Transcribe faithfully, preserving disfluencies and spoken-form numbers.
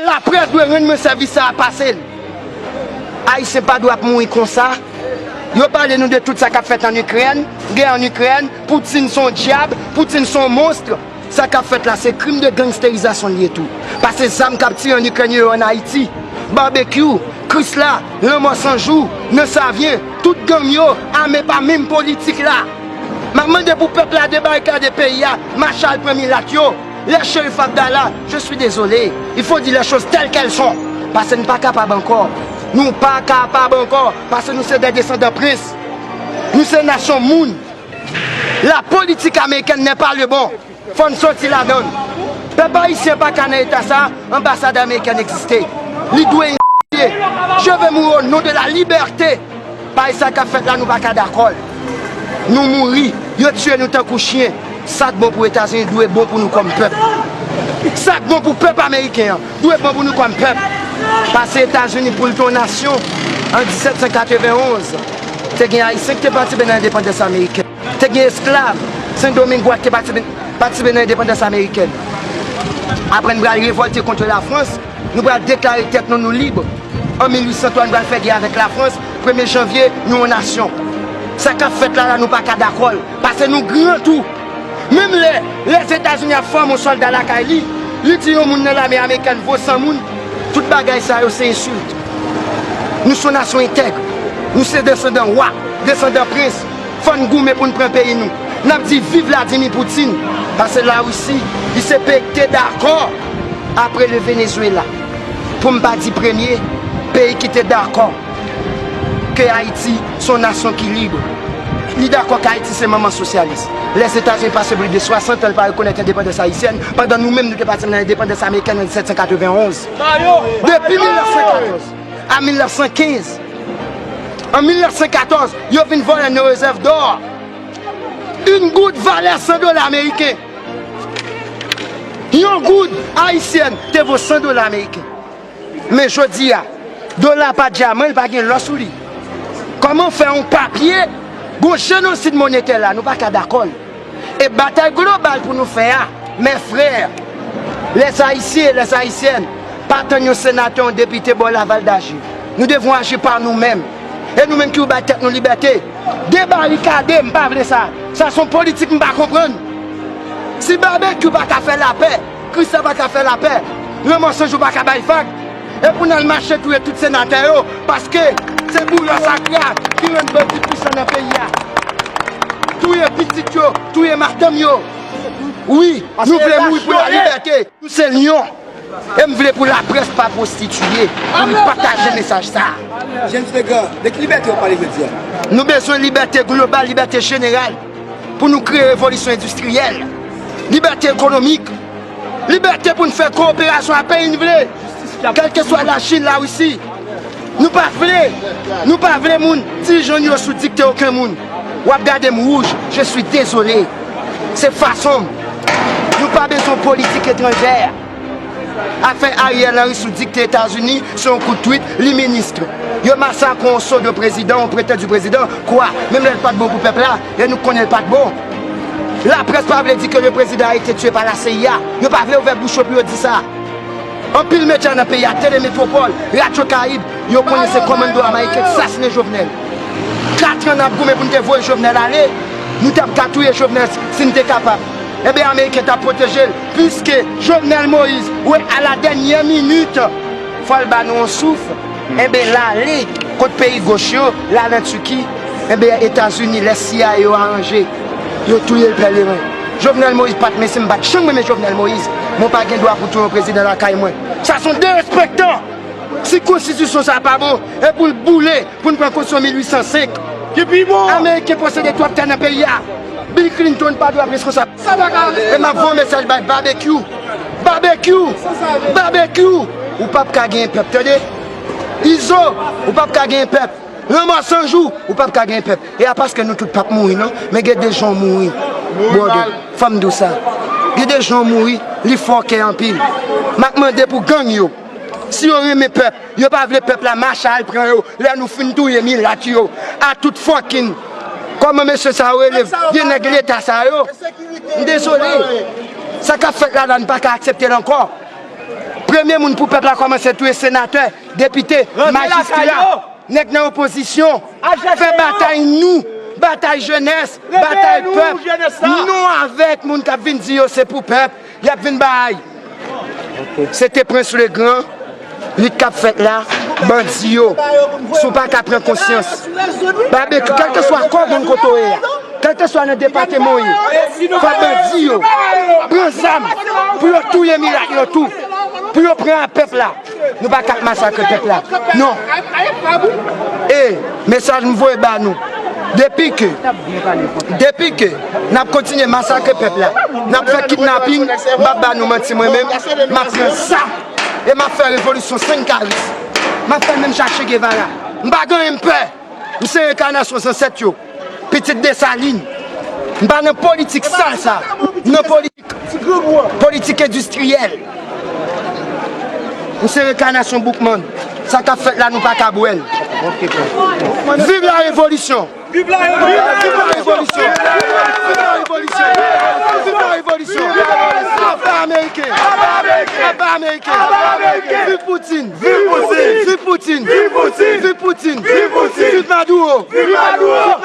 Laprès dwe rann mwen sèvis sa a pase l. Ayisyen pa dwe ap mouri konsa. Yo pale nou de tout sa k ap fèt ann Ikrèn, gè ann Ikrèn, Poutine se yon dyab, Poutine se yon monstr. Sa k ap fèt la, se krim de gangsterizasyon l ye tou. Pase zam k ap tire ann Ikrèn yo ann Ayiti. Babekyou, Krisla, Lanmò San Jou, nan Savyen, tout gang yo, ame pa menm politik la. M ap mande pou pèp la debarikade peyi a, mache al pran milat yo. Les Cherif Abdallah, je suis désolé. Il faut dire les choses telles qu'elles sont. Pase n pa kapab ankò. Nou pa kapab ankò. Pase nou se de desandan prens. Nou se nasyon moun. La politique américaine n'est pas le bon. Fò n soti ladan l. Pèp ayisyen pa ka nan eta sa, anbasad amerikèn egziste. Li dwe je vais mourir au nom de la liberté. Paske sa k ap fèt la, nou pa ka dakò l. Nou mouri, yo tiye nou tankou chen. Sa k bon pou Etazini dwe bon pou nou kòm pèp. Sa k bon pou pèp ameriken an dwe bon pou nou kòm pèp. Pase Etazini pou l te yon nasyon an disèt san katrevenn onz, te gen Ayisyen ki te patisipe nan endepandans amerikèn. Te gen esklav Sendomengwa ki te patisipe, patisipe nan endepandans amerikèn. Apre n pral revòlte kont Lafrans, nou pral deklare tèt nou, nou lib. An mil uit san twa, nou pral fè gè avèk Lafrans. Premye janvye, nou yon nasyon. Sa k ap fèt la, la, nou pa ka dakò l. Pase nou gran tou. Menm lè Lèzetazini ap fòme yon sòlda lakay li, li di yon moun nan lame amerikèn vo san moun, tout bagay sa yo se ensilt. Nou se yon nasyon entèg. Nou se desandan wa, desandan prens. Fò n goumen pou n pran peyi nou. N ap di viv Vladimir Poutine. Pase Larisi, li se peyi ki te dakò apre le Venezuela. Pou m pa di premye peyi ki te dakò ke Ayiti se yon nasyon ki lib. Li dakò ke Ayiti se manman sosyalis. Lèzetazini pase plis de swasant an, l pa rekonèt endepandans ayisyèn, pandan nou menm nou te pati nan endepandans amerikèn an disèt san katrevenn onz. Depi mil nèf san katòz a mil nèf san kenz. An mil nèf san katòz, yo vin vòlè nos réserves d'or. Yon goud valè san dola ameriken. Yon goud ayisyèn te vo san dola ameriken. Men jodi a, dola pa dyaman, li pa gen lò sou li. Kòman fè yon papye, gon jenosid monetè la, nou pa ka dakò l. E batay global pou nou fè a, mes frères, les Haïtiens, les Haïtiennes, pa tann yon senatè, yon depite ba w laval d'aji. Nous devons agir par nous-mêmes. E nou menm ki bay tèt nou libète, debarikade, m pa vle sa. Sa se yon politik m pa konprann. Si Babekyou pa ka fè lapè, Krisla pa ka fè lapè, Lanmò San Jou pa ka bay vag, epi n al mache touye tout senatè yo, paske se bouyò sakra ki rann bandi pwisan nan peyi a. Touye pitit yo, touye madanm yo. Wi, nou vle mouri pou lalibète. Nou se lyon. E m vle pou laprès pa pwostitiye, pou li pataje mesaj sa a. James Legrand, de ki libète w ap pale jodi a? Nou bezwen libète global, libète jeneral, pou nou kreye revolisyon endistriyèl, libète ekonomik, libète pou n fè kowoperasyon ak peyi n vle, kèlkeswa Lachin, Larisi. Nou pa vle, nou pa vle moun dirijan n yo sou dikte okenn moun. W ap gade m wouj, je suis désolé. Se fason m. Nou pa bezwen politik etranjè. Afè Ariel Henry sou dikte Etazini, se yon kout twit, li minis. Yo masakre yon pseudo prezidan, yon pretandu prezidan, kwa? Menm lè l pa t bon pou pèp la, e nou konnen l pa t bon. Laprès pa vle di ke le président a été tué par la C I A. Yo pa vle ouvè bouch yo pou yo di sa. Anpil medya nan peyi a, Tele Metropole, Radyo Karayib, yo konnen se kòmando ameriken k sasinen Jovenel. Katran n ap goumen pou n te voye Jovenel ale, nou t ap ka touye Jovenel si n te kapab. Enben, ameriken t ap pwoteje l, piske Jovenel Moïse, wi, à la dernière minute, fò l ba nou yon souf. Enben, l ale kot peyi goch yo, l al an Tiki. Enben, Etazini, lè C I A yo aranje, yo touye l pèleren. Jovenel Moïse pa t, mesye, m pa t janm renmen Jovenel Moïse. Mwen pa gen dwa pou touye yon prezidan lakay mwen. Sa se yon derespektan. Si konstitisyon sa pa bon, e pou l boule, pou n pran konstitisyon mil uit san senk. Ki pi bon. Ameriken posede twòp tè nan peyi a. Bill Clinton pa dwe ap reskonsab. E m ap voye mesaj bay Babekyou. Babekyou! Babekyou! Ou p ap ka genyen pèp, tande? Izo, ou p ap ka genyen pèp. Lanmò San Jou, ou p ap ka genyen pèp. E a paske nou tout p ap mouri, non. Men gen de jan w mouri. Brother, fò m di w sa. Gen de jan w mouri, li fè w kè anpil. M ap mande pou gang yo. Si yo renmen pèp, yo pa vle pèp la mache al pran yo, lè nou fin touye milat yo. A tout fucking. Kòman mesye sa yo rele? Vye nèg leta sa yo. M dezole. Sa k ap fèt la la, n pa ka aksepte l ankò. Premye moun pou pèp la kòmanse touye senatè, depite, majistra, nèg nan opozisyon. Fè batay nou, batay jenès, batay pèp. Nou avèk moun k ap vin di yo se pou pèp, y ap vin bay. Se te Prince le Grand, lit k ap fèt la, bandi yo. Si w pa ka pran konsyans, Babekyou, kèlkeswa kò moun kote w ye a, kèlkeswa nan depatman w ye, fò bandi yo pran zam pou yo touye milat yo tou, pou yo pran a pèp la. Nou pa ka ap masakre pèp la. Non. E mesaj m voye ba nou. Depi ke, depi ke n ap kontinye masakre pèp la, n ap fè kidnaping, m p ap ba nou manti mwen menm, m ap pran sa e m ap fè revolisyon Senkaris. M ap fè l menm jan Che Guevara. M pa gen anyen m pè. M se enkanasyon zansèt yo. Pitit Desalin. M pa nan politik sal sa. M nan politik, politik endistriyèl. M se enkanasyon Boukman. Sa k ap fèt la, nou pa ka bwè l. Viv la revolisyon! Viv la revolisyon! Viv la revolisyon! Viv la revolisyon! Viv la revolisyon! Aba ameriken! Aba ameriken! Viv Poutine! Viv Poutine! Viv Poutine! Viv Poutine! Viv Poutine! Viv Maduro! Viv Maduro!